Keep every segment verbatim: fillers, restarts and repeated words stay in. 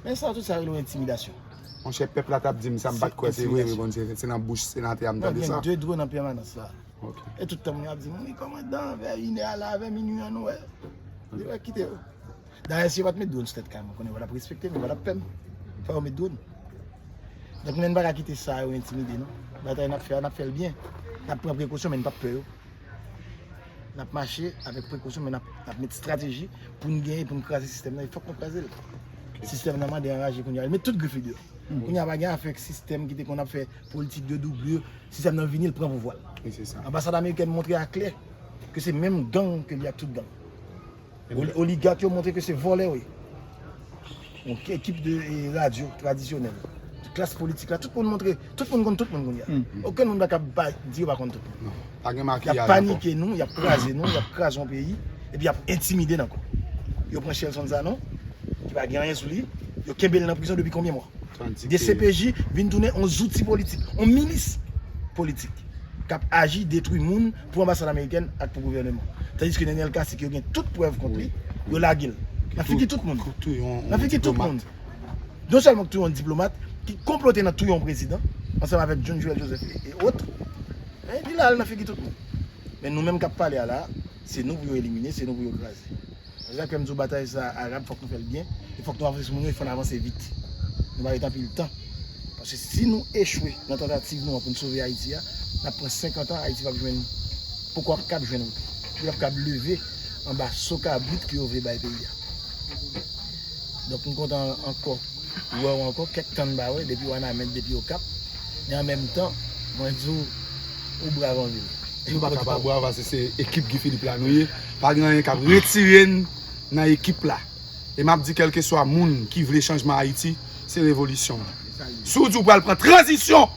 Men sa, tout sa rele yon entimidasyon. Monchè, pèp la t ap di m sa, m pa t kwè se vre, wi, bon, se se nan bouch senatè a m tande sa. Gen de drone an pèmanans la. Ok. E tout tan moun yo ap di m, wi, kòmandan, vè inè a la, vè minui an, nou wè. Yo wè kite yo. Dayè, si yo pa t met drone sou tèt kay mwen, konnen yo pa t ap respekte m, yo pa t ap pè m. Fò yo met drone. Donk, men n pa ka kite sa yo entimide nou. Batay n ap fè a, n ap fè l byen. N ap pran prekosyon, men n p ap pè yo. N ap mache avèk prekosyon, men n ap, n ap met estrateji pou n genyen, pou n kraze sistèm nan. E fòk nou kraze l. Sistèm nan mande anraje kounye a. L met tout grif li deyò. Kounye a pa gen afè ak sistèm ki te konn ap fè politik de doublure. Sistèm nan vini, l pran pouvwa l. Wi, se sa. Anbasad amerikèn montre aklè ke se menm gang ke li ak tout gang. Oli- Oligak yo montre ke se vòlè yo ye. Yon ekip de eh, radyo tradisyonèl. Klas politik la, tout moun montre, tout moun konn tout moun kounye a. Okenn moun pa ka ba- di yo pa konn tout moun. Pa gen Y ap makiyaj ankò. Panike nou, y ap kraze nou, y ap kraze yon peyi, epi y ap entimide n ankò. Yo pran Shelson Sanon, ki pa gen anyen sou li, yo kenbe l nan prizon depi konbyen mwa? Tandis D C P J vin tounen yon zouti politik, yon milis politik k ap aji, detwi moun pou anbasad amerikèn ak pou gouvèneman. Tandis ke Nenel Cassy, ke yo gen tout prèv kont li, yo lage l. Nan figi tout moun. Nan figi tout moun. Non sèlman k touye yon diplomat, ki konplote nan touye yon prezidan, ansanm avèk John Joel Joseph e, e ot. Men li la, l nan figi tout moun. Men nou menm k ap pale a la, se nou pou yo elimine, se nou pou yo kraze. Se sa k fè m di w batay sa a rap, fòk nou fè l byen. E fòk nou avanse sou moun yo, e fò n avanse vit. Nou pa ret anpil tan. Paske si nou echwe nan tantativ nou an pou n sove Ayiti a, n ap pran senkant an, Ayiti p ap jwenn, poko ap kab jwenn wout li. Li p ap kab leve anba so kabrit ke yo vle bay peyi a. Donk, m kontan ankò wè w ankò, kèk tan m pa wè, depi Wanament, depi Okap. Men an menm tan, mwen di w, ou brav anpil. Nou pa ka pa brav, paske se ekip Guy Philippe la nou ye. Pa gen anyen k ap retire n nan ekip la. E m ap di, kèlkeswa moun ki vle chanjman Ayiti, se revolisyon. Si w di w pral pran tranzisyon,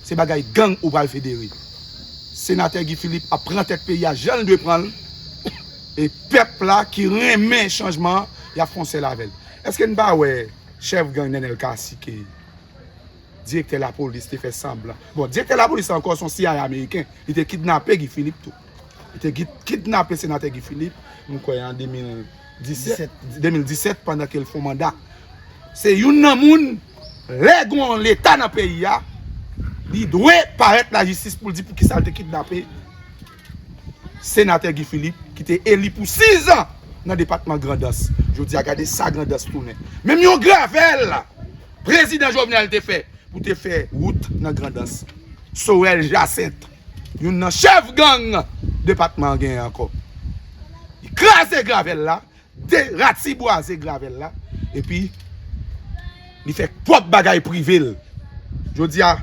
se bagay gang ou pral federe. Senatè Guy Philippe ap pran tèt peyi a jan l dwe pran l. E pèp la ki renmen chanjman an, y ap fè yon sèl avè l. Èske n pa wè chèf gang Nenel Cassy ke direktè lapolis te fè sanblan? Bon, direktè lapolis la ankò se yon C I A ameriken. Li te kidnape Guy Philippe tou. Li te kid- kidnape senatè Guy Philippe, m kwè an de mil disèt, de mil disèt, pandan ke l fè yon manda. Se youn nan moun, lè gen yon leta nan peyi a, li dwe parèt lajistis pou l di poukisa l te kidnape senatè Guy Philippe, ki te eli pou sis an nan depatman Grandans. Jodi a, gade sa Grandans tounen. Menm yon gravèl prezidan Jovenel te fè pou te fè wout nan Grandans. Sorèl Jacinthe, youn nan chèf gang depatman an genyen ankò. Li kraze gravèl la, deratibwaze gravèl la, epi li fè pwòp bagay prive l. Jodi a,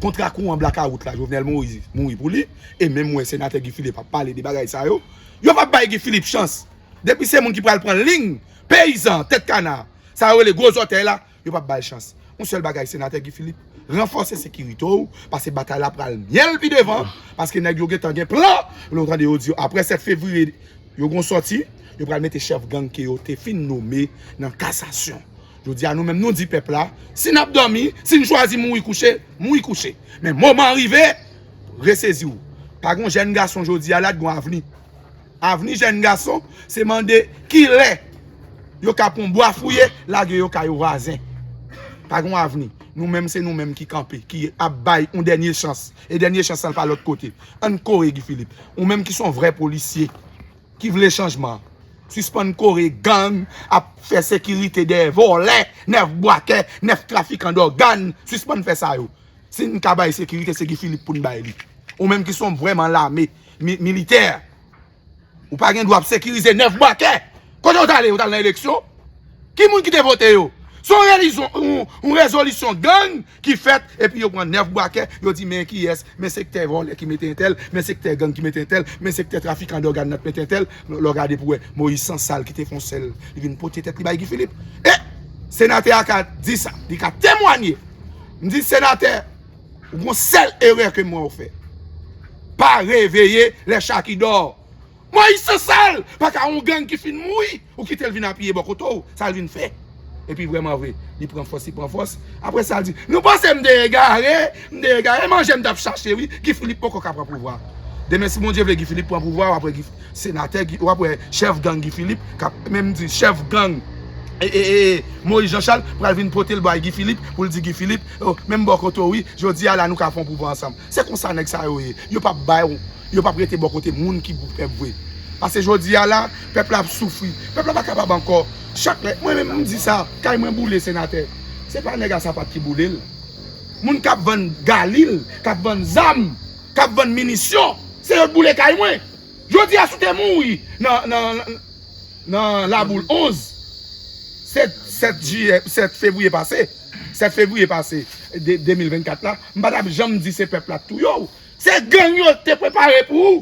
kontra kouran blakawout la, Jovenel Moïse mouri pou li, e menm mwen senatè Guy Philippe ap pale de bagay sa yo, yo p ap bay Guy Philippe chans. Depi se moun ki pral pran liy peyizan, tèt kana, sa yo rele gwo zòtèy la, yo p ap ba l chans. Yon sèl bagay, senatè Guy Philippe, ranfòse sekirite w, paske batay la pral myèl pi devan, paske nèg yo gentan gen plan, lè w tande yo di yo, apre sèt fevriye, yo gon sòti, yo pral mete chèf gang ke yo te fin nome nan kasasyon. Jodi a, nou menm, nou di pèp la, si n ap dòmi, si n chwazi mouri kouche, mouri kouche. Men moman an rive, resezi w. Pa gon jèn gason jodi a la, t gon avni. Avni jèn gason, se mande kilè yo ka pran bwa fouye, lage yo kay vwazen. Pa gon avni. Nou menm, se nou menm ki kanpe, ki ap bay yon dènye chans. E dènye chans lan pa lòt kote. Ann kore Guy Philippe. Ou menm ki se yon vrè polisye, ki vle chanjman, sispann kore gang, ap fè sekirite dèyè vòlè, nèf bwakè, nèf trafikan dògàn. Sispann fè sa yo. Si n ka bay sekirite, se Guy Philippe pou n bay li. Ou menm ki se yon vrèman lame, mi- militè. Ou pa gen dwa ap sekirize nèf bwakè. Kote yo t ale? Yo t al nan eleksyon? Ki moun ki te vote yo? Se yon relizyon, yon, yon rezolisyon gang ki fèt, epi yo pran nèf bwakè, yo di men kiyès, men sektè vòlè ki mete entèl, men sektè gang ki mete entèl, men sektè trafikan dògàn nan ki mete entèl. Lè w gade pou wè, Moïse Sansal ki te fè yon sèl, li vin pote tèt li bay Guy Philippe. E senatè a ka di sa, li ka temwanye. M di, senatè, ou gon sèl erè ke m wè w fè. Pa reveye lè cha ki dò. Moïse Sansal pa ka yon gang ki fin mouri, ou kite l vin apiye bò kote w, sa l vin fè. Epi vrèman vre, li pran fòs, li pran fòs. Apre sa, l di, nou panse m te egare, m te egare, manje m t ap chache, wi, Guy Philippe poko ka pran pouvwa. Demen, si Bondye vle, Guy Philippe pran pouvwa, w ap wè Guy, senatè, Guy, w ap wè chèf gang Guy Philippe, k ap menm di chèf gang e, e, e, Moïse Jean Charles pral vin pote l bay Guy Philippe pou l di Guy Philippe, oh, menm bò kote w wi, jodi a la nou ka fè yon pouvwa ansanm. Se konsa nèg sa yo ye. Yo p ap bay, yo p ap rete bò kote moun ki pou pèp vre. Paske jodi a la, pèp la ap soufri. Pèp la pa kapab ankò. Chak lè, mwen menm m di sa, kay mwen boule senatè. Se pa nèg a sapat ki boule l. Moun k ap vann galil, k ap vann zam, k ap vann minisyon, se yo k boule kay mwen. Jodi a si w te mouri nan, nan, nan laboul onz, sèt, sèt jiyè, sèt fevriye pase, sèt fevriye pase, de, de mil vennkat la, m pa t ap janm di se pèp la k touye w. Se gang yo te prepare pou ou.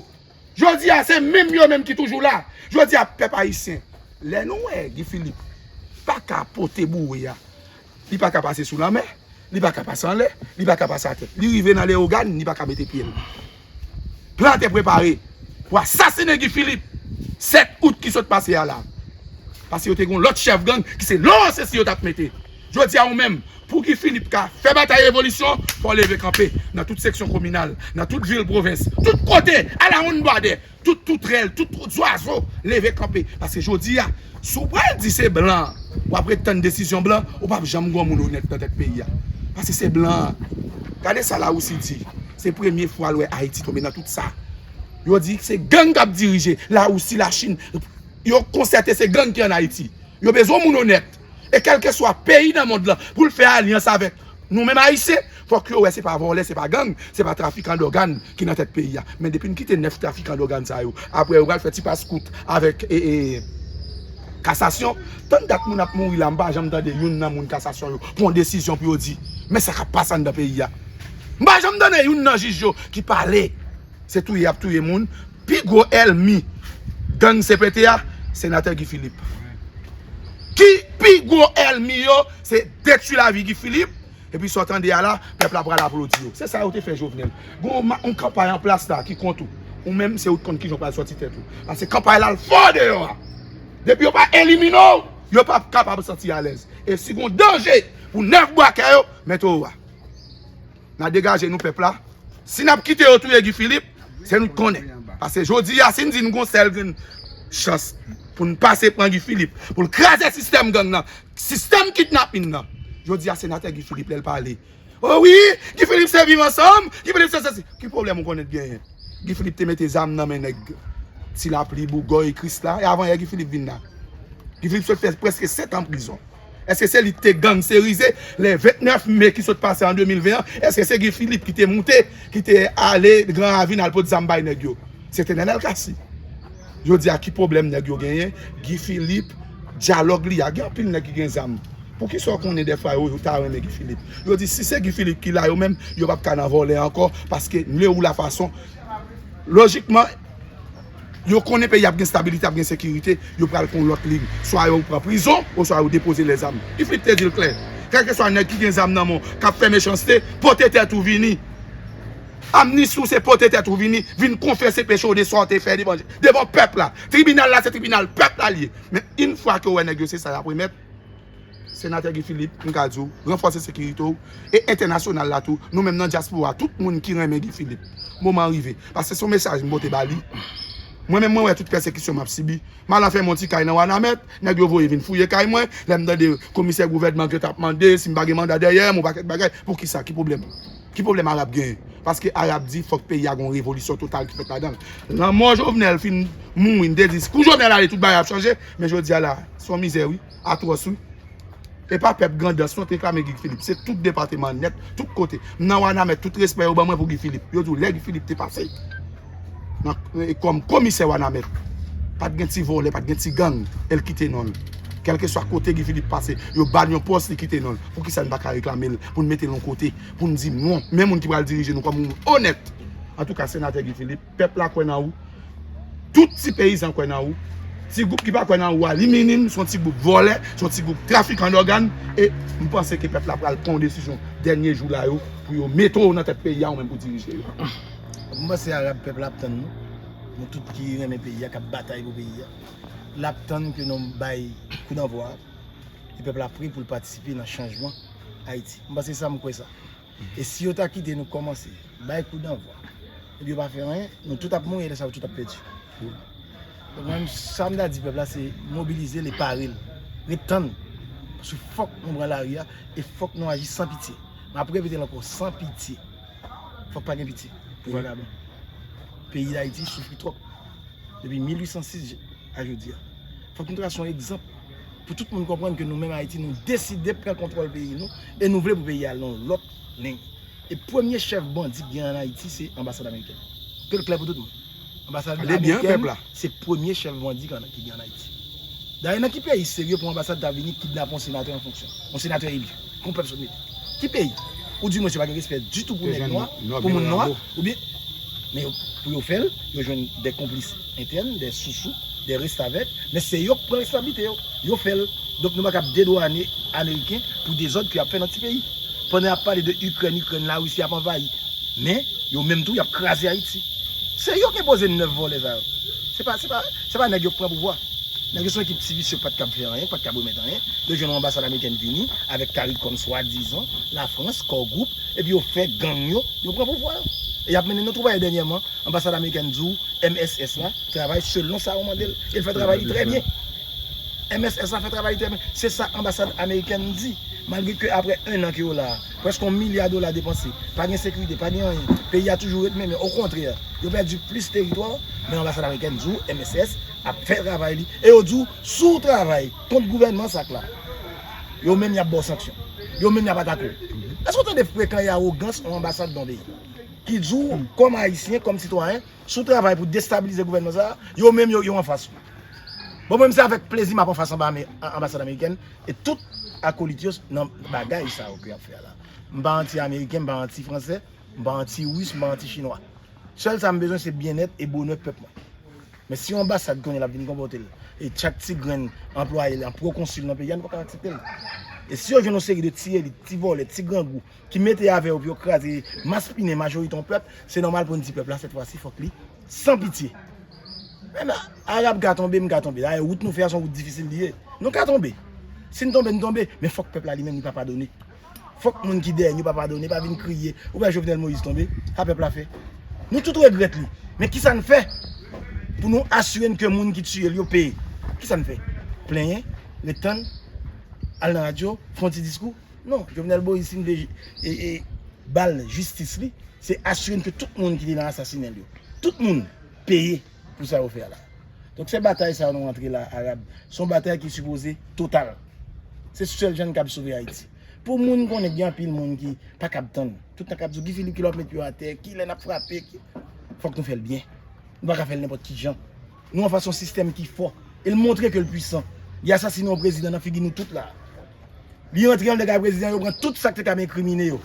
Jodi a, se menm yo menm ki toujou la. Jodi a, pèp ayisyen, lè nou wè Guy Philippe pa ka pote boure a, li pa ka pase sou lanmè, li pa ka pase anlè, li pa ka pase atè. Li rive nan Leyogàn, li pa ka mete pye l. Plan te prepare pou asasinen Guy Philippe sèt out ki sot pase a la. Paske yo te gen yon lòt chèf gang ki se Laurent Cesly yo t ap mete. Jodi a ou menm, pou Guy Philippe ka fè batay revolisyon, fò w leve kanpe nan tout seksyon kominal, nan tout vil pwovens, tout kote, alawonnbwadè, tout toutrèl, tout zwazo, leve kanpe. Paske jodi a, si w pral di se blan, w ap ret tann desizyon blan, ou p ap janm gen yon moun onèt nan tèt peyi a. Paske se blan. Gade sa Larisi di. Se premye fwa l wè Ayiti tonbe nan tout sa. Yo di se gang k ap dirije. Larisi, Lachin, yo konsète se gang ki ann Ayiti. Yo bezwen yon moun onèt. E kèlkeswa peyi nan mond lan pou l fè alyans avèk nou menm Ayisyen, fòk yo wè se pa vòlè, se pa gang, se pa trafikan dògàn ki nan tèt peyi a. Men depi n kite nèf trafikan dògàn sa yo, apre yo pral fè ti paskout avèk e, e, kasasyon. Tann dat moun ap mouri la, m pa janm tande youn nan moun kasasyon yo pran yon desizyon pou yo di men sa k ap pase anndan peyi a. M pa janm tande youn nan jij yo ki pale. Se touye y ap touye moun. Pi gwo ènmi gang C P T a, senatè Guy Philippe. Ki pi gwo ènmi yo, se detwi lavi Guy Philippe. Epi sa w tande a la, pèp la pral aplodi yo. Se sa yo te fè Jovenel. Gon yon ma- yon kanpay an plas la ki kont ou. Ou menm, se ou k konn kijan w pral sòti tèt ou. Paske kanpay la l fò deyò a. Depi yo pa elimine w, yo p ap kapab santi alèz. E si gon danje pou nèf bwa kè yo, mete w a. N a degaje nou pèp la. Si n ap kite yo touye Guy Philippe, se nou k konnen. Paske jodi a, si n di n gon sèl grenn chans pou n pase pran Guy Philippe, pou l kraze sistèm gang nan, sistèm kidnapin nan, jodi a, senatè Guy Philippe, lè l pale, o wi, Guy Philippe se Viv Ansanm, Guy Philippe se sesi. Ki pwoblèm ou konnen t genyen? Guy Philippe te mete zam nan men nèg Ti Lapli, Bougòy, Krisla, e avan yè Guy Philippe vin la. Guy Philippe sot fè prèske sèt an prizon. Èske se li ki te gangsterize lè vennèf me ki sot pase an de mil ven an? Èske se Guy Philippe ki te moute, ki te ale Gran Ravin al pot zam bay nèg yo? Se te Nenel Cassy. Jodi a, ki pwoblèm nèg yo genyen? Guy Philippe, dyalòg li a, gen anpil nèg ki gen zam. Poukisa w konnen dèfwa yo, yo ta renmen Guy Philippe? Yo di si se Guy Philippe ki la, yo menm, yo p ap ka nan vòlè ankò, paske le ou la fason, lojikman, yo konnen peyi ap gen stabilite, ap gen sekirite, yo pral pran lòt liy. Swa yo pran prizon, oswa yo depoze lèzam. Guy Philippe te di l klè. Kèlkeswa nèg ki gen zam nan men w, k ap fè mechanste, pote tèt ou vini. Amnisti w se pote tèt ou vini, vin konfese peche w de sa w te fè devan, devan pèp la. Tribinal la se tribinal pèp la l ye. Men yon fwa ke w wè nèg yo se sa y ap remèt, Senatè Guy Philippe, m ka di w, ranfòse sekirite w e entènasyonal la tou, nou menm nan dyaspora, tout moun ki renmen Guy Philippe, moman an rive. Paske se yon mesaj m pote ba li. Mwen menm, mwen wè tout pèsekisyon m ap sibi. M al fè m yon ti kay nan Wanament, nèg yo voye vin fouye kay mwen, lè m tande komisè gouvènman yo t ap mande si m pa gen manda dèyè m, yon pakèt bagay. Poukisa? Ki pwoblèm? Ki pwoblèm Arab genyen? Paske Arab di fòk peyi a gon revolisyon total ki fèt ladan l. Lanmò Jovenel fin mouri, n te di kou Jovenel ale tout bagay ap chanje, men jodi a la, se yon mizè wi, atwòs wi. E pa pèp Grandans non t reklame Guy Philippe, se tout depatman nèt, tout kote. M nan Wanament, tout respè yo ban mwen pou Guy Philippe. Yo di w lè Guy Philippe te pase nan, e, kòm komisè Wanament, pa t gen ti vòlè, pa t gen ti gang, e l kite non l. Kèlkeswa kote Guy Philippe pase, yo ba l yon pòs, li kite non l. Poukisa n pa ka reklame l, pou n mete l yon kote, pou n di non, men moun ki pral dirije nou kòm yon moun onèt? Antouka, senatè Guy Philippe, pèp la kwè nan ou. Tout ti peyizan kwè nan ou. Ti gwoup ki pa kwè nan ou a, li minim, se yon ti gwoup vòlè, se yon ti gwoup trafikan dògàn. E m panse ke pèp la pral pran yon desizyon dènye jou la yo pou yo mete w nan tèt peyi a, ou menm pou dirije yo. M panse Arab, pèp la ap tann nou. Nou tout ki renmen peyi a, k ap batay pou peyi a. L ap tann ke nou bay koudannvwa a. E pèp la pre pou l patisipe nan chanjman Ayiti. M panse sa, m kwè sa. E si yo ta kite nou kòmanse bay koudannvwa, epi yo pa fè anyen, nou tout ap mouri, lè sa yo tout ap pèdi. Donk mwen menm, sa m ta di pèp la, se mobilize l e pare l. Ret tann. Fòk nou pran lari a e fòk nou aji san pitye. M ap repete l ankò, san pitye. Fòk pa gen pitye pou vagabon. Peyi Dayiti soufri twòp depi mil uit san sis a jodi a. Fòk nou trase yon egzanp pou tout moun konprann ke nou menm Ayiti, nou deside pran kontwòl peyi nou e nou vle pou peyi a al nan yon lòt liy. E premye chèf bandi ki gen ann Ayiti, se anbasad amerikèn. Ke l klè pou tout moun. Anbasad amerikèn, se premye chèf bandi ki gen ann Ayiti. Dayè, nan ki peyi serye pou anbasad ta vini kidnape yon senatè an fonksyon, yon senatè eli, kon pèp sot mete? Ki peyi? Ou di mwen se pa gen respè ditou pou nèg nwa, pou moun nwa, oubyen, men yo, pou yo fè l, yo jwenn de konplis entèn, de sousou, de restavèk, men se yo k pran responsablite yo, yo fè l. Donk nou pa kab dedwane Ameriken pou dezòd ke y ap fè nan ti peyi. Pandan y ap pale de Ikrèn, Ikrèn, Larisi ap anvayi. Men, yo menm tou, y ap kraze Ayiti. Se yo k enpoze nèf vòlè sa yo. Se pa, se pa, se pa nèg yo k pran pouvwa. Nèg yo se yon ekip ti visye k pa t kab fè anyen, k pa t kab remèt anyen. Yo jwenn yon anbasad amerikèn vini, avèk CARICOM swadizan, Lafrans, Core Group, epi yo fè gang yo, yo pran pouvwa yo. E y ap mennen nou twoublay dènyèman, anbasad amerikèn di w M S S la travay selon sa yo mande l, e l fè travay li trè byen. M S S la fè travay li trè byen. Se sa anbasad amerikèn di. Malgre ke apre en an ke yo la a, prèske yon milya dola depanse, pa gen sekirite, pa gen anyen, peyi a toujou ret menmen. Okontrè, yo pèdi plis teritwa, men anbasad amerikèn di w M S S ap fè travay li. E yo di w, si w travay kont gouvènman sa k la, yo menm y ap ba w sanksyon. Yo menm y ap atake w. Èske w tande frekan e awogans yon anbasad nan yon peyi? Ki di w, kòm Ayisyen, kòm sitwayen, si w travay pou destabilize gouvènman sa a, yo menm yo, yo anfas ou. Bon, mwen, se avèk plezi m ap anfas anba ame-, a-, anbasad amerikèn e tout akolit yo nan bagay sa yo ke y ap fè a la. M pa anti-ameriken, m pa anti-fransè, m pa anti-ris, m pa anti-chinwa. Sèl sa m bezwen, se byennèt e bonè pèp mwen. Men si yon anbasad konnen l ap vin konpòte l, e chak ti grenn anplwaye l an pwokonsil nan peyi a, nou pa ka aksepte l. E si yo jwenn yon seri de ti elit, ti vòlè, ti grangou, ki mete avè yo pou yo kraze maspinen majorite yon pèp, se nòmal pou n di pèp la, sèt fwa si, fòk li san pitye. Men Arab ka tonbe, m ka tonbe. Dayè, wout nou fè a, se yon wout difisil li ye. Nou ka tonbe. Si n tonbe, n tonbe. Men fòk pèp la li menm, li pa padone. Fòk moun ki dèyè n yo pa padone, pa vin kriye. Ou wè Jovenel Moïse tonbe, sa pèp la fè. Nou tout regrèt li. Men kisa n fè pou nou asire n ke moun ki tiye l yo peye? Kisa n fè? Plenyen, ret tann, al nan radyo, fè yon ti diskou? Non, Jovenel Moïse, si n vle e, e, ba l jistis li, se asire n ke tout moun ki te nan asasinen l yo, tout moun peye pou sa yo fè a la. Donk, se batay sa a nou antre la, Arab. Se yon batay ki sipoze total. Se sèl jan n kab sove Ayiti. Pou moun konnen gen anpil moun ki pa kab tann. Tout tan k ap di w, Guy Philippe, kilè w ap met pye w atè, kilè n ap frape, ki, fòk nou fè l byen. Nou pa ka fè l nenpòt ki jan. Nou anfas yon sistèm ki fò. E l montre ke l pwisan. Li asasinen yon prezidan nan figi nou tout la. Li antre anndan kay prezidan, yo pran tout sa k te kab enkrimine yo.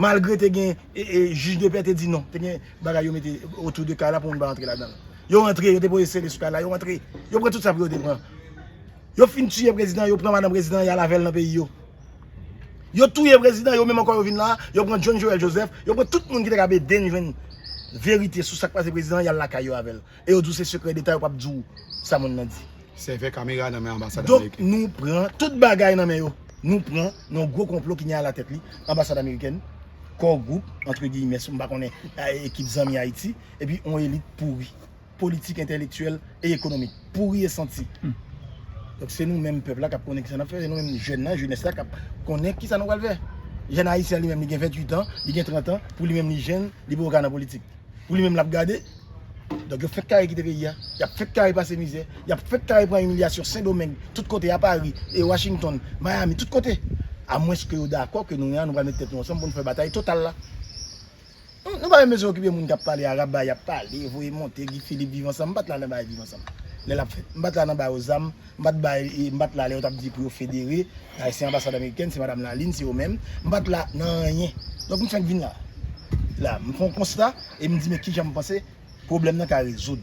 Malgre te gen, e, e, jij de pè te di non. Te gen bagay yo mete otou de kay la pou moun pa antre ladan l. Yo antre, yo te poze sele sou kay la, yo antre. Yo pran tout sa pou yo te pran. Yo fin tiye prezidan, yo pran madanm prezidan, y al avè l nan peyi yo. Yo touye prezidan, yo menm ankò yo vin la, yo pran John Joël Joseph, yo pran tout moun ki te kab ede n jwenn verite sou sa k pase prezidan an, y al lakay yo avè l. E yo di w se sekrè deta, yo p ap di w sa moun nan di. Sèvè kamera nan men anbasad ameriken. Donk, nou pran tout bagay nan men yo. Nou pran nan yon gwo konplo ki gen alatèt li anbasad amerikèn, Core Group, entre guillemets, m pa konnen, a, ekip zanmi Ayiti, epi yon elit pouri, politik, entèlektyèl e ekonomik. Pouri e santi. Donk, se nou menm pèp la k ap konnen kisa n ap fè, se nou menm jèn nan, jenès la k ap konnen kisa nou pral fè. Jèn ayisyen an li menm, li gen venntuit an, li gen trant an, pou li menm li jèn, li poko ka nan politik. Pou li menm l ap gade. Donk, yo fèk kare kite peyi a. Y ap fèk kare pase mizè. Y ap fèk kare pran imilyasyon Sendomeng, tout kote, a Pari, e Washington, Miami, tout kote. Amwenske yo dakò ke nou la, nou pral met tèt nou ansanm pou n fè batay total la. Nou, nou pa menm bezwen okipe moun k ap pale, Arab ba y ap pale, voye monte, Guy Philippe, Viv Ansanm. M pa t la nan bagay Viv Ansanm. Lè l ap fèt. M pa t la nan ba yo zam, m pa t bay, e, m pa t la lè yo t ap di pou yo federe, se anbasad amerikèn, se madanm Lalin, se yo menm. M pa t la nan anyen. Donk, m fèk vin la. La, m fè yon konsta, e m di, men kijan m panse pwoblèm nan ka rezoud.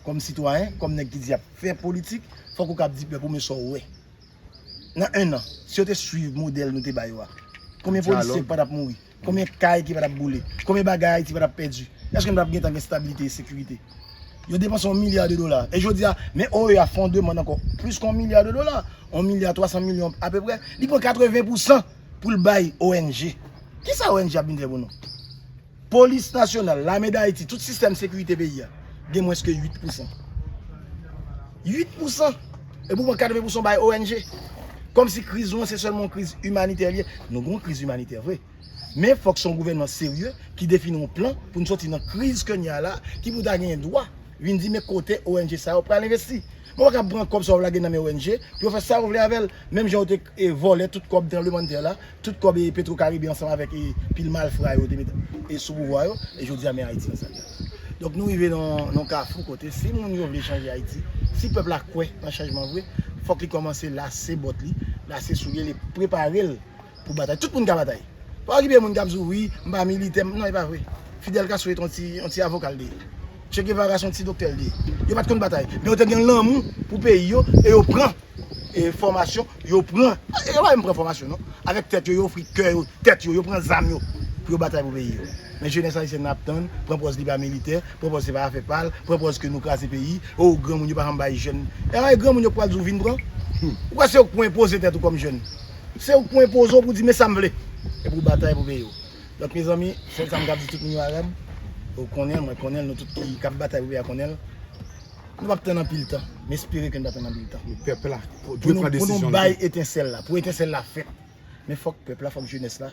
Kòm sitwayen, kòm nèg ki di y ap fè politik, fòk ou kab di pèp ou, men sa w wè. Nan en an, si yo te swiv modèl nou te ba yo a, konbyen polisye ki pa t ap mouri? Konbyen kay ki pa t ap boule? Konbyen bagay Ayiti pa t ap pèdi? Èske nou t ap gentan gen estabilite e sekirite? Yo depanse yon milya de dola. E jodi a, men O E A fè yon demann ankò plis ke yon milya de dola, yon milya twa san milyon apeprè. Li pran katreven pousan pou l bay O N G. Kisa O N G ap vin fè pou nou? Polis nasyonal, Lame Dayiti, tout sistèm sekirite peyi a, gen mwens ke uit pousan. Uit pousan! Epi w pran katreven pousan w bay O N G. Kòmsi kriz nou an se sèlman yon kriz imanitè li ye. Nou gen yon kriz imanitè vre. Men fòk se yon gouvènman serye ki defini yon plan pou n sòti nan kriz ke n ye a la, ki pou ta gen dwa vin di men kote O N G sa yo pral envesti. Mwen pa ka pran kòb sa yo lage nan men O N G pou yo fè sa yo vle avè l. Menm jan yo te e, vòlè tout kòb tranblemanntè la, tout kòb e, Petro Caribe ansanm avèk e, pil malfra yo te met e, sou pouvwa yo, e jodi a men Ayiti nan sa l ye a. Donk nou rive nan nan yon kafou kote si moun yo vle chanje Ayiti, si pèp la kwè nan chanjman vre, fòk li kòmanse lase bòt li, lase soulye li, prepare l pou batay. Tout moun ka batay. Pa okipe moun k ap di w, wi, m pa militè, m, non, e pa vre. Fidel Castro se yon ti, yon ti avoka l te ye. Che Guevara se yon ti doktè l te ye. Yo pa t konn batay. Men yo te gen lanmou pou peyi yo e yo pran e, fòmasyon, yo pran, e yo pa menm pran fòmasyon, non. Avèk tèt yo, yo ofri kè yo, tèt yo, yo pran zam yo pou yo batay pou peyi yo. Men jenès ayisyèn nan ap tann, pran pòz li pa militè, pran pòz se pa afè pa l, pran pòz ke nou kraze peyi, o granmoun yo pa janm bay jèn. E granmoun yo k pral di w vin pran. Ou kwè se yo k pou enpoze tèt ou kòm jèn. Se ou k pou enpoze w pou di men sa m vle. E pou w batay pou peyi w. Donk mezanmi, sèl sa m ka di tout moun yo Arab, ou konnen l, mwen konnen l, nou tout ki k ap batay pou peyi a konnen l. Nou p ap tann anpil tan. M espere ke n pa tann anpil tan. Pèp la pou nou bay etensèl la, pou etensèl la fèt. Men fòk pèp la, fòk jenès la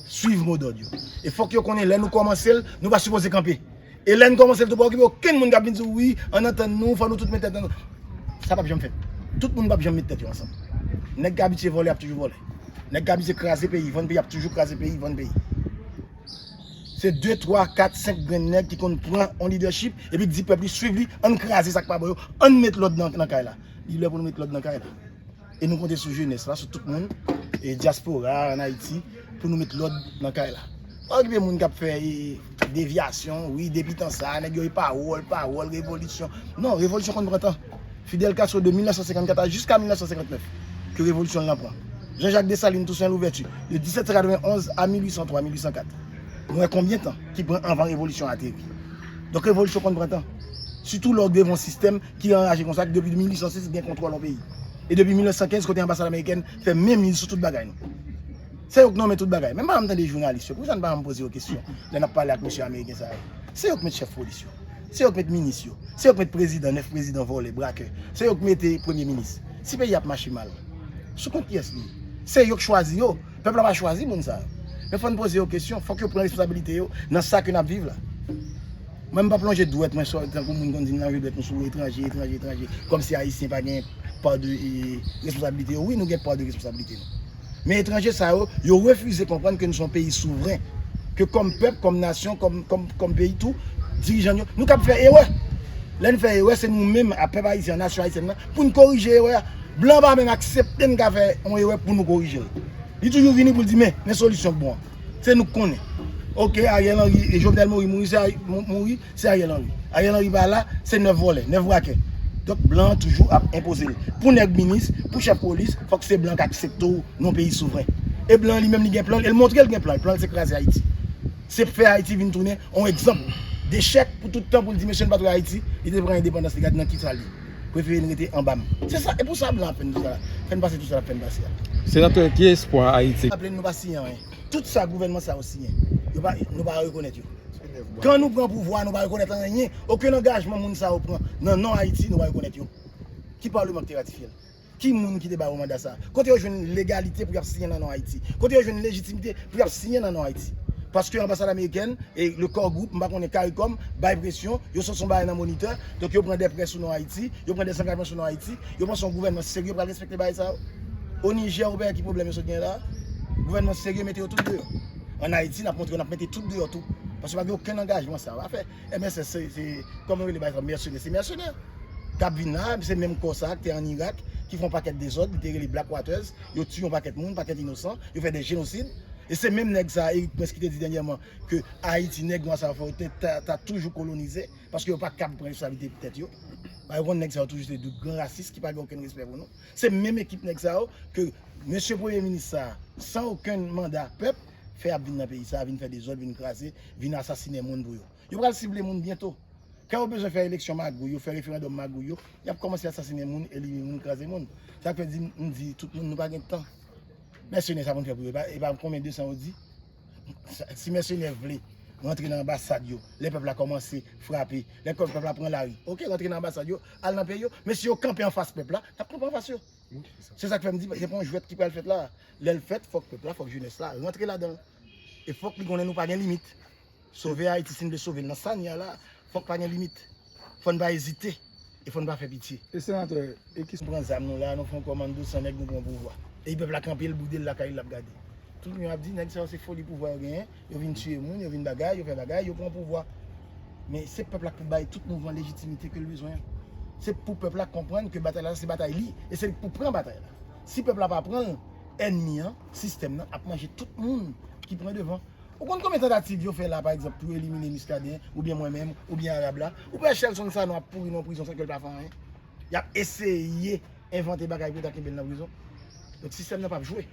swiv modòd yo. E fòk yo konnen lè nou kòmanse l, nou pa sipoze kanpe. E lè n kòmanse l tou, pa okipe okenn moun k ap vin di w, wi, ann antann nou, fò nou tout met tèt ansanm. Sa p ap janm fèt. Tout moun p ap janm met tèt yo ansanm. Nèg k abitye vòlè ap toujou vòlè. Nèg k abitye kraze peyi, vann peyi, ap toujou kraze peyi, vann peyi. Se de, twa, kat, senk grenn nèg ki konn pran yon lidèchip epi di pèp li swiv li, ann kraze sa k pa bon yo, ann met lòd nan, nan kay la. Li lè pou nou met lòd nan kay la. E nou konte sou jenès la, sou tout moun, e dyaspora ann Ayiti, pou nou met lòd nan kay la. Pa okipe moun k ap fè e, devyasyon, wi, depi tan sa, nèg yo e pawòl, pawòl, revolisyon. Non, revolisyon konn pran tan. Fidel Castro de mil nèf san senkannkat a jiska mil nèf san senkannèf ke revolisyon an pran. Jean-Jacques Dessalines, Toussaint Louverture, de disèt san katrevenn onz a mil uit san twa, mil uit san kat. Nou wè konbyen tan ki pran anvan revolisyon an ateri. Donk revolisyon konn pran tan. Sitou lè w devan yon sistèm ki anraje konsa, ki depi mil uit san sis gen kontwòl yon peyi. E depi mil nèf san kenz, kote anbasad amerikèn fè menmiz sou tout bagay nou. Se yo k nonmen tout bagay. Menm pa janm tande jounalis yo. Poukisa n pa janm poze yo kesyon lè n ap pale ak mesye ameriken sa yo? Se yo k met chèf polis yo. Se yo k met minis yo. Se yo k met prezidan, nèf prezidan vòlè, brakè. Se yo k mete premye minis. Si peyi ap mache mal, sou kont kiyès li ye? Se yo k chwazi yo. Pèp la pa chwazi moun sa yo. Men fò n poze yo kesyon. Fòk yo pran responsabilite yo nan sa ke n ap viv la. Mwen, m p ap lonje dwèt mwen sou tankou moun konn di m lonje dwèt nou sou etranje, etranje, etranje. Kòmsi Ayisyen pa gen pa de e, responsablite yo. Wi, nou gen pa de responsablite nou. Men etranje sa yo, yo refize konprann ke nou se yon peyi souvren. Ke kòm pèp, kòm nasyon, kòm, kòm, kòm peyi tou, dirijan yo, nou kab fè erè. Lè n fè erè, se nou menm, a pèp ayisyen an, nasyon ayisyèn nan, pou n korije erè a. Blan pa menm aksepte n ka fè yon erè pou nou korije l. Li toujou vini pou l di, men, men solisyon k bon an. Se nou k konnen. Oke, Ariel Henry, e Jovenel Moïse mouri, se Ari-, mou-, mouri, se Ariel Henry. Ariel Henry pa la, se nèf vòlè, nèf brakè. Donk, blan an toujou ap enpoze l. Pou nèg minis, pou chèf polis, fòk se blan k aksepte w nan yon peyi souvren. E blan an li menm li gen plan l, e l montre l gen plan l. Plan l se kraze Ayiti. Se fè Ayiti vin tounen yon egzanp dechèk pou tout tan pou l di, mesye, n pa t wè Ayiti, li te pran endepandans li, gade nan kisa l ye. Prefere n rete anba m. Se sa, e pou sa blan ap fè n tou sa la. Fè n pase tou sa l ap fè n pase a. Senatè, ki espwa Ayiti? Raple n nou pa siyen anyen. Tout sa gouvènman sa yo siyen, yo pa, nou pa rekonèt yo. Kan nou pran pouvwa, nou pa rekonèt anyen. Okenn angajman moun sa yo pran nan non Ayiti, nou pa rekonèt yo. Ki palman ki te ratifye l? Ki moun ki te ba yo manda sa? Kote yo jwenn legalite pou y ap siyen nan non Ayiti? Kote yo jwenn lejitimite pou y ap siyen nan non Ayiti? Paske anbasad amerikèn e le Core Group, m pa konnen, CARICOM, bay presyon, yo sot yon bagay nan Moniteur, donk yo pran de prè sou non Ayiti, yo pran de angajman sou non Ayiti, yo panse yon gouvènman serye pral respekte bagay sa yo. O Niger, ou wè ki pwoblèm yo sot genyen la? Gouvènman serye mete yo tout deyò. Ann Ayiti, n ap montre yo, n ap mete tout deyò tou. Paske pa gen okenn angajman sa yo. Afè M S S, se, se, kòman yo rele bagay sa, mèsenè, se mèsenè. K ap vin la, se menm kò sa a ki te ann Irak, ki fè yon pakèt dezòd, li te rele Black Waters, yo tiye yon pakèt moun, pakèt inosan, yo fè de jenosid. E se menm nèg sa a, Erik Prince, ki te di dènyèman ke Ayiti, nèg nwa sa yo fè, yo te, ta, ta toujou kolonize, paske yo pa kab pran responsablite pou tèt yo. Ba yo konn nèg sa yo toujou se de gran rasis ki pa gen okenn respè pou nou. Se menm ekip nèg sa yo ke mesye premye minis sa a, san okenn manda pèp, fè ap vin nan peyi sa a, vin fè dezòd, vin kraze, vin asasinen moun pou yo. Yo pral sible moun byento. Kan yo bezwen fè eleksyon magouy yo, fè referandòm magouy yo, y ap kòmanse asasinen moun, elimine moun, kraze moun. Sa k fè di, m di tout moun, nou pa gen tan. Mèsenè sa pou n fè pou yo? E pa, e pa konbyen de san yo di? Sa, si mèsenè vle rantre nan anbasad yo, lè pèp la kòmanse frape, lè pèp la pran lari, oke, rantre nan anbasad yo, al nan peyi yo. Men si yo kanpe anfas pèp la, n ap kanpe anfas yo. Se sa k fè m di, se pa yon jwèt ki pral fèt la. Lè l fèt, fòk pèp la, fòk jenès la rantre ladan l. E fòk li konnen nou pa gen limit. Sove Ayiti, si n vle sove l nan sa n ye a la, fòk pa gen limit. Fò n pa ezite. E fò n pa fè pitye. E senatè, e ki... Nou pran zam nou la, nou fè yon kòmando san nèg, nou pran pouvwa. E pèp la kanpe, l boude l lakay li, l ap gade. Tout moun ap di, nèg sa yo se foli pouvwa yo genyen, yo vin tiye moun, yo vin bagay, yo fè bagay, yo pran pouvwa. Men se pèp la k pou bay tout mouvman lejitimite ke l bezwen an. Se pou pèp la konprann ke batay la se batay li, e se li k pou pran batay la. Si pèp la pa pran l, ènmi an, sistèm nan, ap manje tout moun ki pran devan. Ou konn konbyen tantativ yo fè la, pa egzanp, pou yo elimine Muscadin, oubyen mwen menm, oubyen Arab la? Ou kwè Shelson Sanon ap pouri nan prizon san ke l pa fè anyen? Y ap eseye envante bagay pou yo ta kenbe l nan prizon. Donk, sistèm nan p ap jwe.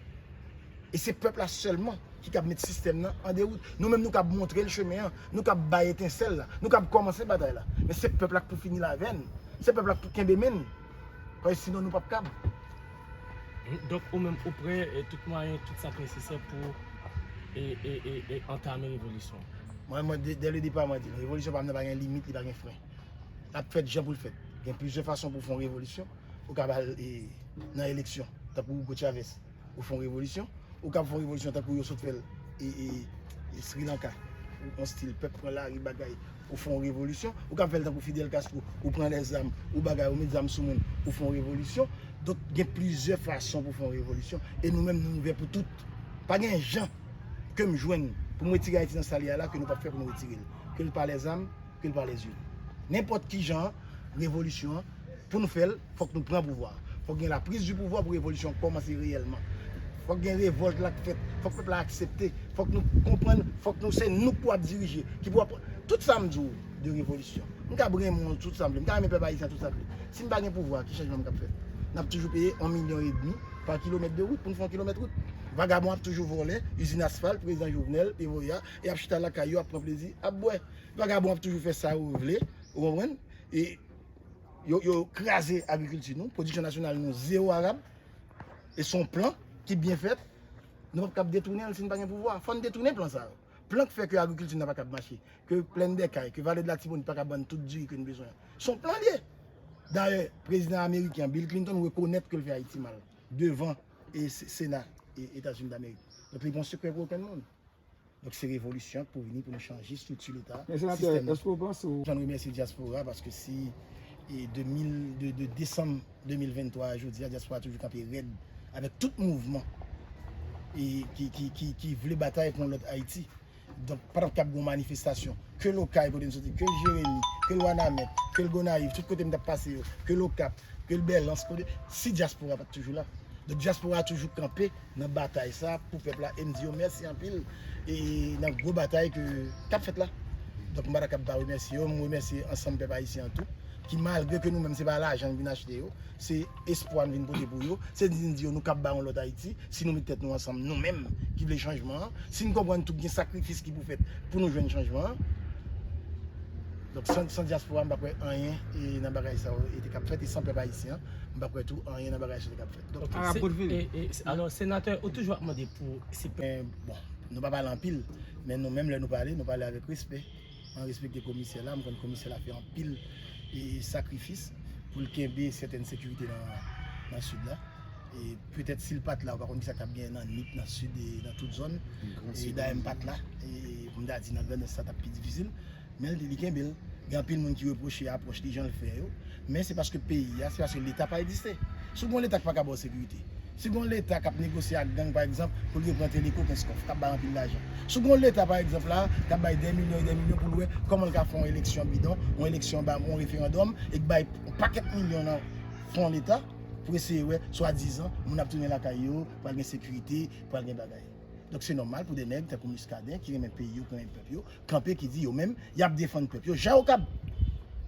E se pèp la sèlman ki kab met sistèm nan an dewout. Nou menm, nou kab montre l chemen an, nou kab bay etensèl la, nou kab kòmanse batay la. Men se pèp la k pou fini l avè n. Se pèp la k pou kenbe men n. Paske sinon, nou p ap kab. Donk, ou menm, ou prè, e, tout mwayen, tout sa k nesesè pou e, e, e, e antame revolisyon? Mwen, mwen, dè, dè le depa, mwen di, revolisyon pa m nan pa gen limit, li pa gen fren. L ap fèt jan pou l fèt. Gen plizyè fason pou fè yon revolisyon. Ou kab al e, nan eleksyon, tankou Hugo Chavez, ou fè yon revolisyon. Ou kab fè yon revolisyon tankou yo sot fè l e, e, e Sri Lanka. Ou, yon stil pèp pran lari, bagay, ou fè yon revolisyon. Ou kab fè l tankou Fidel Castro, ou pran lèzam, ou bagay, ou met zam sou moun, ou fè yon revolisyon. Donk, gen plizyè fason pou fè yon revolisyon. E nou menm, nou ouvè pou tout. Pa gen jan ke m jwenn pou m retire Ayiti nan sa l ye a la, ke nou p ap fè pou nou retire l. Ke l pa lèzam, ke l pa lèzye. Nenpòt ki jan, revolisyon an, pou nou fè l, fòk nou pran pouvwa. Fòk gen la prise du pouvoir pou revolisyon an kòmanse reyèlman. Fòk gen revòlt la k fèt. Fòk pèp la aksepte. Fòk nou konprann. Fòk nou, se nou k pou ap dirije. Ki pou ap, tout sa m di w de revolisyon. M kab renmen w tout sa m vle. M ka renmen pèp ayisyen tout sa m vle. Si m pa gen pouvwa, ki chanjman m kab fè? N ap toujou peye yon milyon edmi pa kilomèt de wout pou n fè yon kilomèt wout. Vagabon ap toujou vòlè, izin asfalt, prezidan Jovenel te voye a, e ap chita lakay yo, ap pran plezi, ap bwè. Vagabon ap toujou fè sa yo vle, ou konprann? E yo, yo kraze agrikilti nou, pwodiksyon nasyonal nou zewo arab. E se yon plan ki byen fèt. Nou p ap kab detounen l si n pa gen pouvwa. Fò n detounen plan sa yo. Plan k fè ke agrikilti n nan pa kab mache, ke Plèn dè Kay, ke Vale de Latibonit pa kab ban n tout diri ke n bezwen an. Se yon plan l ye. Dayè, prezidan ameriken an, Bill Clinton, rekonèt ke l fè Ayiti mal devan e Se-, Sena e Etazini Damerik. Donk, li pa yon sekrè pou okenn moun. Donk, se revolisyon k pou vini pou nou chanje estrikti Leta, sistèm nan. Men senatè, èske w panse w... Jan remèsye dyaspora, paske si e de mil, de, de desanm de mil venntwa a jodi a, dyaspora toujou kanpe rèd avèk tout mouvman e ki, ki, ki, ki vle batay pou yon lòt Ayiti. Donk, pa t ap kab gen yon manifestasyon. Ke Lokay, kote m soti, ke l Jeremi, ke l Wanament, ke l Gonayiv, tout kote m t ap pase yo, ke l Okap, ke l Bèlans, kote, si dyaspora pa t toujou la. Donk, dyaspora toujou kanpe nan batay sa pou pèp la, e m di yo mèsi anpil e nan gwo batay ke, k ap fèt la. Donk, m pa ta kab pa remèsye yo, m remèsye ansanm pèp ayisyen an tou, ki malgre ke nou menm se pa lajan n vin achte yo, se espwa n vin pote pou yo, se di n di yo nou kab bay yon lòt Ayiti, si nou met tèt nou ansanm, nou menm ki vle chanjman an, si n konprann tou gen sakrifis ki pou fèt pou nou jwenn chanjman an. Donk, san, san dyaspora, m pa kwè anyen e nan bagay sa yo e te kab fèt, e san pèp ayisyen an, m pa kwè tou anyen nan bagay sa yo te kab fèt. Donk, Alò, senatè, ou toujou ap mande pou se... Men, bon, nou pa pale anpil, men nou menm, lè nou pale, nou pale avèk respè. Mwen respekte komisè la, m konn komisè la fè anpil e sakrifis pou l kenbe sètèn sekirite nan, nan sid la. E petèt si l pa t la, ou pa konn kisa k t ap genyen nan Nip, nan sid e nan tout zòn. E dayè m pa t la, e pou m ta di nan Grandans sa t ap pi difisil. Men li kenbe l. Gen anpil moun ki repwoche apwòch li, jan l fè yo. Men se paske peyi a, se paske Leta pa egziste. Si w gen yon Leta ki pa ka ba w sekirite, si w gen yon Leta k ap negosye ak gang, pa egzanp, pou l repran Teleco, Kenskòf, k ap bay anpil lajan. Si w gen yon Leta, pa egzanp, la, k ap bay dè milyon e dè milyon pou l wè kòman l ka fè yon eleksyon bidon, yon eleksyon ba yon referandòm, e k bay yon pakèt milyon nan fon Leta pou eseye wè, swadizan, moun ap tounen lakay yo, pral gen sekirite, pral gen bagay. Donk, se nòmal pou de nèg tankou Muscadin, ki renmen peyi yo, ki renmen pèp yo, kanpe, ki di yo menm, y ap defann pèp yo, jan yo kab.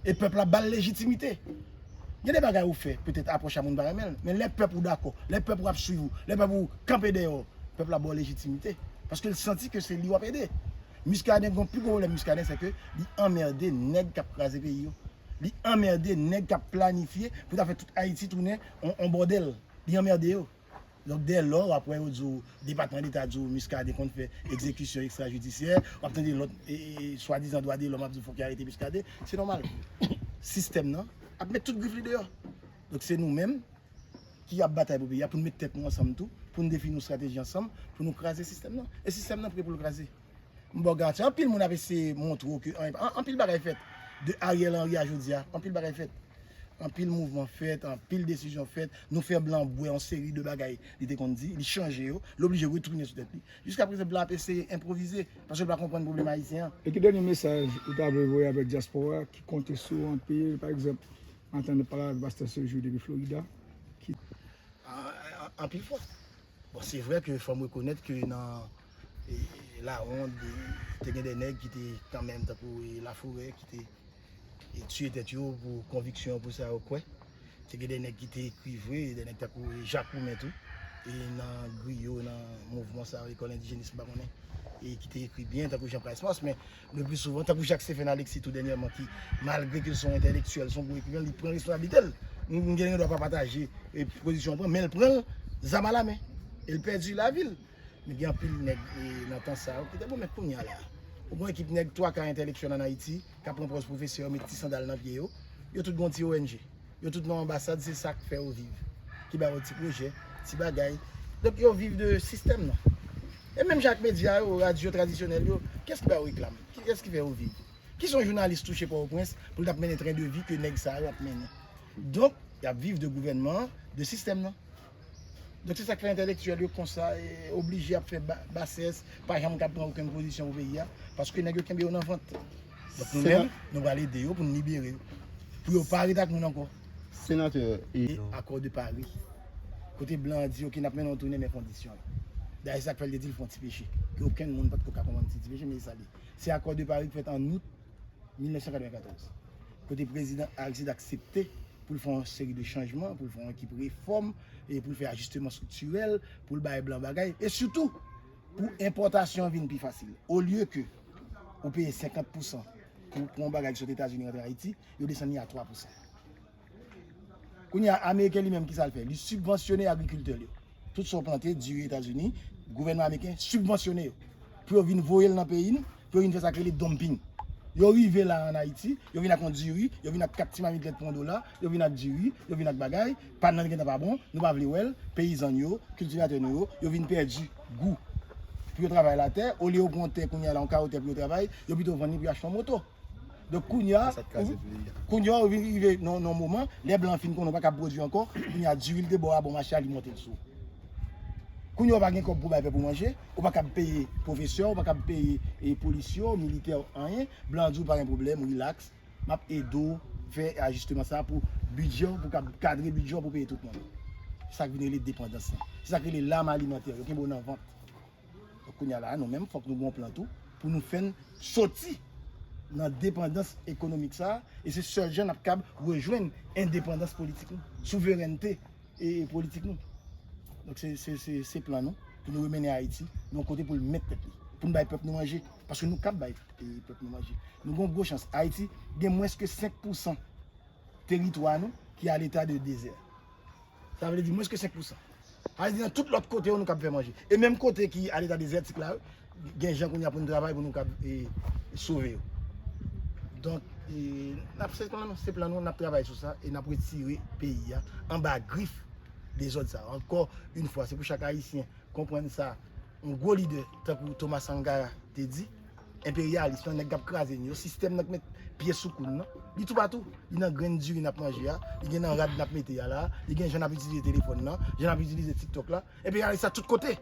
E pèp la ba l lejitimite. Gen de bagay ou fè, petèt apwòch a moun pa renmen l, men lè pèp ou dakò, lè pèp ou ap swiv ou, lè pèp ou kanpe dèyè w, pèp la ba w lejitimite. Paske l santi ke se li w ap ede. Muscadin, gen yon pi gwo pwoblèm Muscadin, se ke li anmède nèg k ap kraze peyi yo. Li anmède nèg k ap planifye pou ta fè tout Ayiti tounen on, on bòdèl. Li anmède yo. Donk, dèlò, w ap wè yo di w, Depatman Deta di w Muscadin konn fè egzekisyon ekstrajidisyè, w ap tande lòt, e, e, swadizan dwa de lòm ap di w fòk yo arete Muscadin. Se nòmal. Sistèm nan ap met tout grif li deyò. Donk, se nou menm, ki ap batay pou peyi a, pou n met tèt nou ansanm tou, pou n defini yon estrateji ansanm, pou nou kraze sistèm nan. E sistèm nan pre pou l kraze. M ba w garanti, anpil moun ap eseye montre w ke an- an- anpil bagay fèt. De Ariel Henry a jodi a, anpil bagay fèt. Anpil mouvman fèt, anpil desizyon fèt. Nou fè blan bwè yon seri de bagay li te konn di, li chanje yo, li oblije retounen sou tèt li. Jiska prezan, blan ap eseye enpwovize, paske l pa konprann pwoblèm ayisyen an. E ki dènye mesaj ou ta vle voye avèk dyaspora ki konte sou ou anpil, pa egzanp, m ap tande pale avèk pastè Sejou depi Florida, ki An- an- Anpil fwa. Bon, se vre ke fò m rekonèt ke nan e, Lawond, e, te gen de nèg ki te kanmenm tankou e, Laforè, ki te e, tiye tèt yo pou konviksyon yo, pou sa yo kwè. Te gen de nèg ki te ekri vre, de nèg tankou e, Jak Woumen tou. E nan griyo, nan mouvman sa yo, lekòl endijenis, m pa konnen. E ki te ekri byen, tankou Jean Price Mars, men le pli souvan, tankou Jak Stephen Alexis tou dènyèman, ki, malgre ke l se yon entèlektyèl, se yon gwo ekriven, li pran responsablite l. M m gen dwa pa pataje e, pozisyon l pran, men l pran l, zam a la men. E l pèdi lavi l. Men gen anpil nèg e, nan tan sa yo ki te bon, men kounye a la, ou gen ekip nèg twa ka entèlektyèl ann Ayiti, k ap pran pòz pwofesè yo, met ti sandal nan pye yo, yo tout gen yon ti O N G. Yo tout nan anbasad, se sa k fè yo viv. Ki ba yo ti pwojè, ti bagay. Donk yo viv de sistèm nan. E menm jan ak medya yo, radyo tradisyonèl yo, kiyès ki ba yo reklam? Kiyès ki fè yo viv? Kisa yon jounalis touche Pòtoprens pou l t ap mennen tren de vi ke nèg sa yo ap mennen? Donk, y ap viv de gouvènman an, de sistèm nan. Donk se sa k fè entèlektyèl yo konsa, e, oblije ap fè ba- basès, pa janm ka pran okenn pozisyon pou peyi a, paske nèg yo kenbe yo nan vant. Donk nou menm, nou pral ede yo pou n libere yo. Pou yo pa ret ak moun ankò. Senatè, e E akò de Pari. Kote blan an di, oke, n ap mennen yon tounen, men kondisyon yo. Dayè, se sa k fè l te di l fè yon ti peche. Ke okenn moun pa t ko ka konprann se ti peche, men se sa l ye. Se akò de Pari k fèt an out mil nèf san katrevenkatòz. Kote prezidan Aristide aksepte pou l fè yon seri de chanjman, pou l fè yon ekip refòm, e pou l fè ajisteman estriktirèl, pou l bay blan bagay, e sitou pou enpòtasyon an vin pi fasil. Olye ke ou peye senkant pousan pou, pou yon bagay ki sot Etazini rantre Ayiti, yo desann li a twa pousan. Kounye a, Ameriken li menm, kisa l fè? Li sibvansyone agrikiltè l yo. Tout sa w plante, diri Etazini, gouvènman ameriken sibvansyone yo. Pou yo vin voye l nan peyi n, pou yo vin fè sa k rele dumping. Yo rive la ann Ayiti, yo vin ak yon diri, yo vin ak kat ti mamit lèt pou yon dola, yo vin ak diri, yo vin ak bagay, pàn nan gentan pa bon, nou pa vle wè l, peyizan n yo, kiltivatè nou yo, yo vin pèdi gou. Pou yo travay latè, olye yo pran yon tè kounye a la, yon kawo tè pou yo travay, yo pito vann li pou yo achte yon moto. Donk kounye a, kounye a, ou vin rive nan nan yon moman, lè blan fin konnen ou pa kab pwodui ankò, kounye a, diri l te ba w a bon mache a, li monte l sou ou. Kounye a, ou pa gen kòb pou bay pèp ou manje, ou pa kab peye pwofesè, ou pa kab peye e, polis yo, militè, anyen. Blan an di w pa gen pwoblèm, rilaks, m ap ede w fè ajisteman sa a pou bidjè w, pou kab kadre bidjè w pou peye tout moun. Se sa k vin rele depandans lan. Se sa k rele lam alimantè. Yo kenbe w nan vant. Donk, kounye a la, nou menm, fòk nou gen yon plan tou pou nou fè n soti nan depandans ekonomik sa a, e se sèl jan n ap kab rejwenn endepandans politik nou, souverènte e politik nou. Donk, se, se, se, se plan nou pou nou remennen Ayiti nan yon kote pou l mèt tèt li, pou n bay pèp nou manje, paske nou kab bay e, pèp nou manje. Nou gen yon gwo chans. Ayiti gen mwens ke senk pousan teritwa nou ki a leta de dezè. Sa vle di mwens ke senk pousan. Sa vle di nan tout lòt kote yo nou kab fè manje. E menm kote ki a leta dezètik la, gen jan kounye a pou nou travay pou nou kab e, sove yo. Donk, e, n ap, se plan nou, se plan nou, n ap travay sou sa e n ap retire peyi a anba grif dezòd sa. Ankò yon fwa, se pou chak Ayisyen konprann sa, yon gwo lidè tankou Thomas Sankara te di, enperyalis lan, nèg k ap kraze n yo, sistèm nan k met pye sou kou n nan, li toupatou. Li nan grenn diri n ap manje a, li gen nan rad n ap mete a la, li gen jan n ap itilize telefòn nan, jan n ap itilize TikTok la. Enperyalis la tout kote.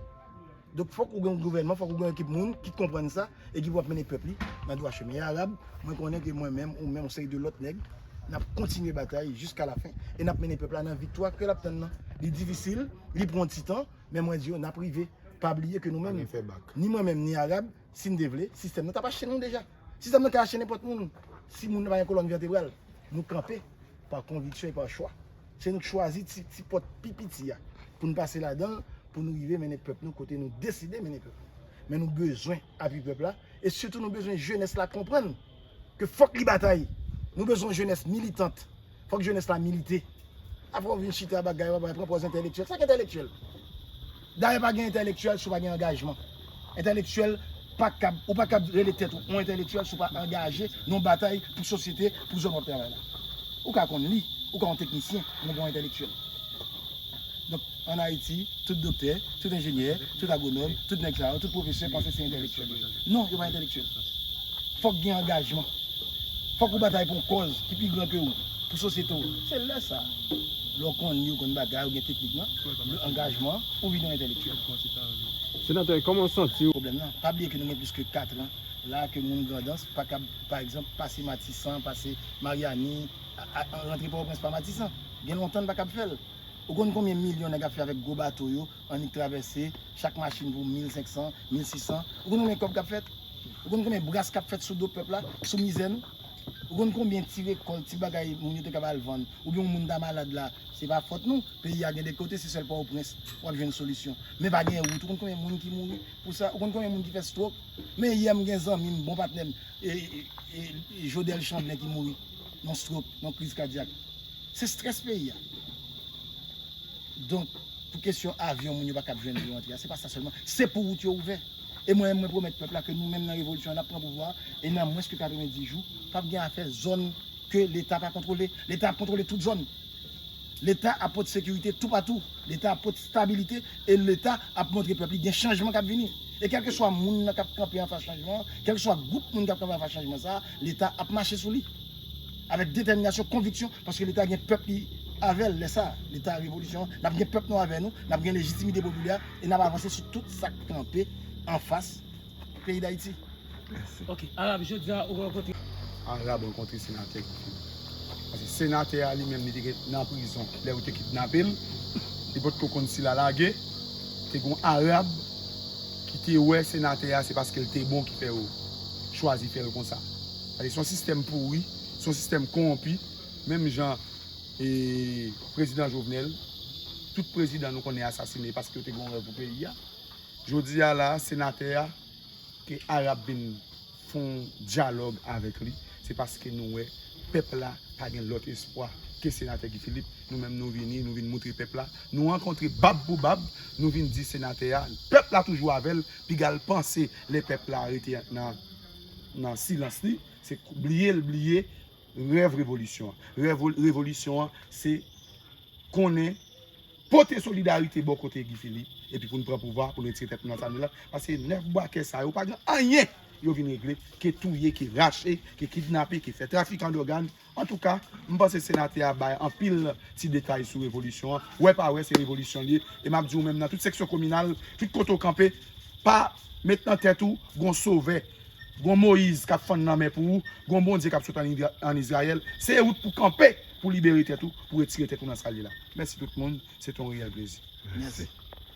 Donk fòk ou gen yon gouvènman, fòk ou gen yon ekip moun ki konprann sa e ki pou ap mennen pèp li nan dwa chemen. E Arab, mwen konnen ke mwen menm, ou menm, yon seri de lòt nèg, n ap kontinye batay jiska lafen e n ap mennen pèp la nan viktwa ke l ap tann nan. Li difisil, li pran ti tan, men mwen di yo, n ap rive. Pa bliye ke nou menm, ni mwen menm, ni Arab, si n te vle, sistèm nan t ap achte nou deja. Sistèm nan ka achte nenpòt moun. Si moun nan pa gen kolòn vètebral, nou kanpe pa konviksyon e pa chwa. Se nou k chwazi ti, ti pòt pi piti a pou n pase ladan l, pou nou rive mennen pèp nou kote nou deside mennen pèp nou. Men nou bezwen apui pèp la, e sitou nou bezwen jenès la konprann ke fòk li batay. Nou bezwen jenès militant. Fòk jenès la milite. Apre w vin chita bagay, w ap pran pòz entèlektyèl. Sa k entèlektyèl? Dayè pa gen entèlektyèl si w pa gen angajman. Entèlektyèl pa kab, ou pa kab rele tèt ou yon entèlektyèl si w pa angaje nan yon batay pou sosyete, pou zòn w ap travay la. Ou ka konn li, ou ka yon teknisyen, men w pa yon entèlektyèl. Donk, ann Ayiti, tout doktè, tout enjenyè, tout agwonòm, tout nèg sa yo, tout pwofesè panse se entèlektyèl yo ye. Non, yo pa entèlektyèl. Fòk gen angajman. Fòk ou batay pou yon kòz ki pi gran ke ou, pou sosyete w. Se lè sa, lè w konn li, ou konn bagay, ou gen teknik lan, angajman, ou vin yon entèlektyèl. Senatè, kòman w santi w? Pwoblèm nan, pa bliye ke nou gen plis ke kat an la ke moun Grandans pa kab, pa egzanp, pase Matisan, pase Maryani, a- a- rantre Pòtoprens pa Matisan. Gen lontan n pa kab fè l. Ou konn konbyen milyon nèg ap fè avèk gwo bato yo, annik travèse, chak machin pou mil senk san, mil sis san? Ou konn konbyen kòb k ap fèt? Ou konn konbyen bras k ap fèt sou do pèp la, sou mizè nou? Ou konn konbyen ti rekòl, ti bagay moun yo te kab al vann, oubyen yon moun ta malad la, se pa fòt nou. Peyi a gen de kote, se sèl Pòtoprens w ap jwenn solisyon. Men pa gen wout. Ou konn konbyen moun ki mouri pou sa? Ou konn konbyen moun ki fè stroke? Men yè m gen zanmi m, bon patnè m, e, e, e, e Jodel Chandlen ki mouri nan stroke, nan kriz kadyak. Se strès peyi a. Donk, pou kesyon avyon, moun yo pa kab jwenn yo antre a, se pa sa sèlman. Se pou wout yo ouvè. E mwen menm, mwen pwomèt pèp la ke nou menm nan revolisyon an, n ap pran pouvwa a, e nan mwens ke katrevenndis jou, p ap gen afè zòn ke Leta pa kontwole. Leta ap kontwole tout zòn. Leta ap pote sekirite toupatou. Leta ap pote stabilite e Leta ap montre pèp li gen chanjman k ap vini. E kèlkeswa moun nan k ap kanpe anfas chanjman an, kèlkeswa gwoup moun k ap kanpe anfas chanjman sa a, Leta ap mache sou li. Avèk detèminasyon, konviksyon, paske Leta gen pèp li avè l lè sa a. Leta revolisyon an, n ap gen pèp nou avè nou, n ap gen lejitimite popilè e n ap avanse sou tout sa k kanpe anfas peyi Dayiti. Ok, Arab, jodi a ou rankontre. Arab rankontre senatè Guy Philippe. Paske senatè a li menm li te gen nan prizon lè yo te kidnape l. Li potko konn si l a lage. Te gen yon Arab ki te wè senatè a se paske l te bon ki fè yo chwazi fè l konsa. Paske se yon sistèm pouri, se yon sistèm kowonpi, menm jan e prezidan Jovenel, tout prezidan nou konnen asasine paske yo te gen yon rèv pou peyi a. Jodi a la, senatè a, ke Arab vin fè yon dyalòg avèk li, se paske nou wè pèp la pa gen lòt espwa ke senatè Guy Philippe. Nou menm nou vini, nou vin moutre pèp la. Nou rankontre bab pou bab, nou vin di senatè a, pèp la toujou avè l, piga l panse lè pèp la rete nan, nan silans li, se bliye l bliye rèv revolisyon an. Rèv revolisyon an, se konnen pote solidarite bò kote Guy Philippe, epi pou n pran pouvwa, pou n retire tèt nou nan sa nou ye la, paske nèf bwakè sa yo pa gen anyen yo vin regle ke touye, ke rache, ke kidnape, ke fè trafikan dògàn. Antouka, m panse senatè a bay anpil ti detay sou revolisyon an. Wè pa wè, se revolisyon l ye. E m ap di w menm nan tout seksyon kominal, tout kote w kanpe, pa met nan tèt ou gon sovè, gon Moyiz k ap fann lanmè pou ou, gon Bondye k ap sot ann Izrayèl. Se wout pou kanpe, pou libere tèt ou, pou retire tèt ou nan sa l ye la. Mèsi tout moun, se te yon reyèl plezi. Mèsi.